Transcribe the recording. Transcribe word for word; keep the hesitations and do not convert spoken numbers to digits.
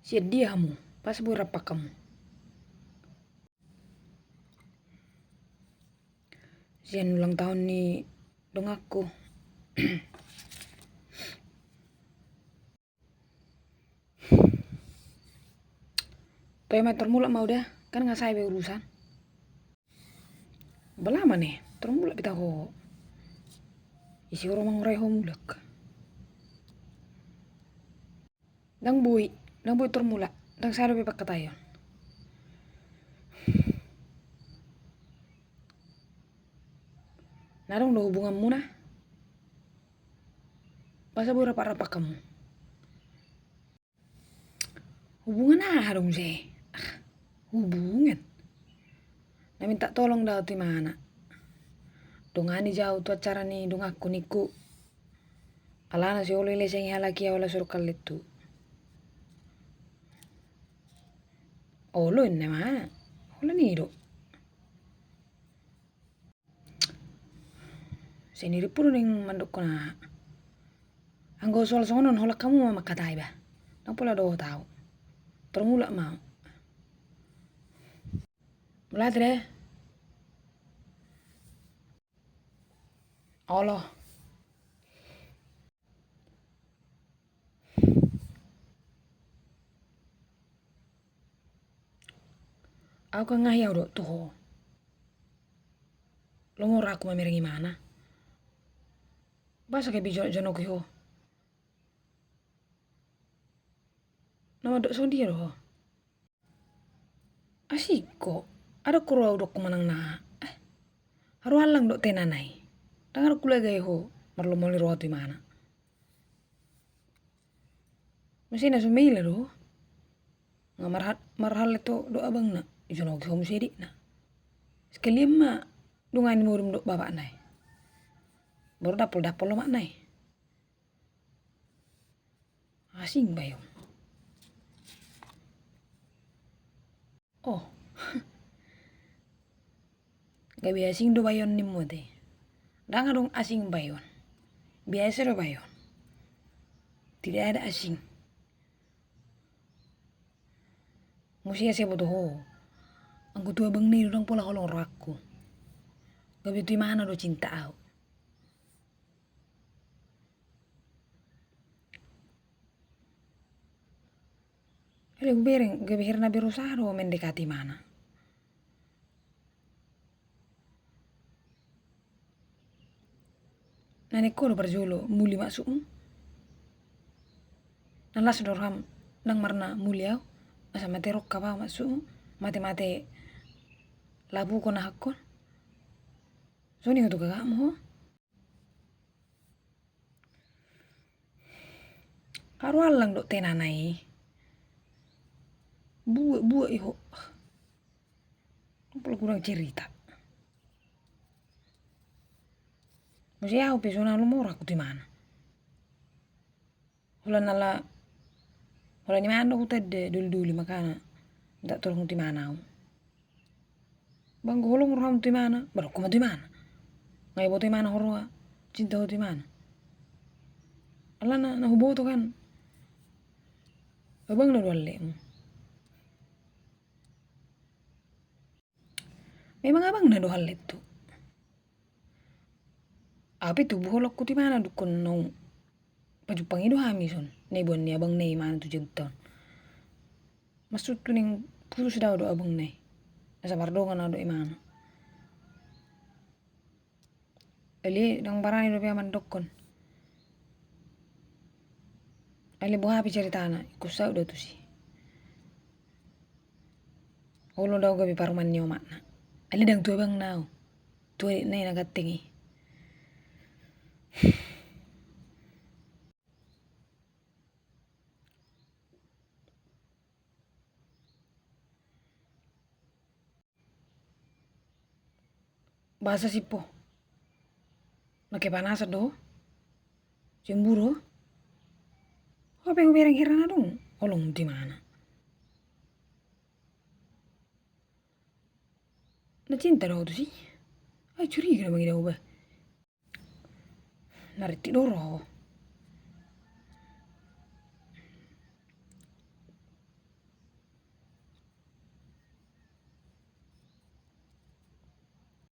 Sian dia hamu? Pas boi rap hamu. Sian ulang tahun ni donganku. Toe ma tor mulak ma au da, kan nga sae be urusan. Bala ma ne, tor mulak be taho. Isi oro mangorai ho mulak. Ndang boi, ndang boi tor mulak, ndang sada be pangkataion. Na adong do hubunganmuna? Boasa boi rap-rap hamu? Hubungan aha do muse? Ah, hubungan. Na minta tolong do au tu imana. Dongani jo au tu acara ni donganku ningku. Alana sai olo i leleng i halak i, holan suruk hallet tu. Olo inna ma. Holan i do. Senirit pun ning mandokkon aha. Anggo soal songon on holan hamu ma mangkatai bah. Ndang pola dohot au. Tor mulak ma au. Mulak ate da. Olo. Au kan nga hian do tu ho. Lomo rohangku mamereng imana. Boasa gabe jonok-jonok i ho? Na mandok songon dia do ho? Asing ho. Adong ho ro au dokkon manang na, eh, haru allang do tenana i. Ndang adong hulaga i ho marlomo ni roha tu imana. Muse na so maila do. Nga marha-, marhallet ho dohot abangna, ijonoki ho muse dekna. Sekalian ma dongani modom dohot bapakna i. Baru dampol-dampol omakna i. Asing bayon. Oh. Gabe asing do bayon nimmu ate. Ndang adong asing bayon. Biasa do bayon. Tidak ada asing. Muse asa boto ho. Anggo tu abangna i do ndang pola holong rohangku. Gabe tu imana do cinta au. Alai hubereng gabe hira na berusaha do mendekati imana. Na ningku do parjolo muli maksudmu. Na las do roham ndang marna muli au. Asa mate rongkap au maksudmu. Mate-mate lapuhon ahakkon. Songon i ho tu kakakmu ho. Haru allang do tenana i. Buat-buat i ho. Pola kurang cerita. Muse au pe songon na lomo rohangku tu imana. Holan ala, holan imana do hutanda doli-doli makana minta tolong tu imana au. Ba anggo holong roham tu imana, ba dok ho ma tu imana. Nga iboto imana ho roha, cinta ho tu imana. Alana na huboto kan abangna do halletmu. Memang abangna do hallet tu. Au pe tubu holongku tu imana dungkon naung pajumpang i do hami son na iboan ni abangna i imana tu jabu taon. Maksudku naeng putus do au dohot abangna i. Asa mardongan au dohot imana. Alai ndang barani dope au mandokkon. Alai boha pe ceritana, ingkon saut do au tusi. Olo do au gabe parumaen ni omakna. Alai ndang tu abangna au. Tu adikna i na ganteng i. Boasa sippo? Na kepanasan do? Cemburu? Ho pe hubereng hira na adong holongmu tu imana. Na cinta do au tusi? Ai curiga do mangida au ba. Na rintik do roha ho.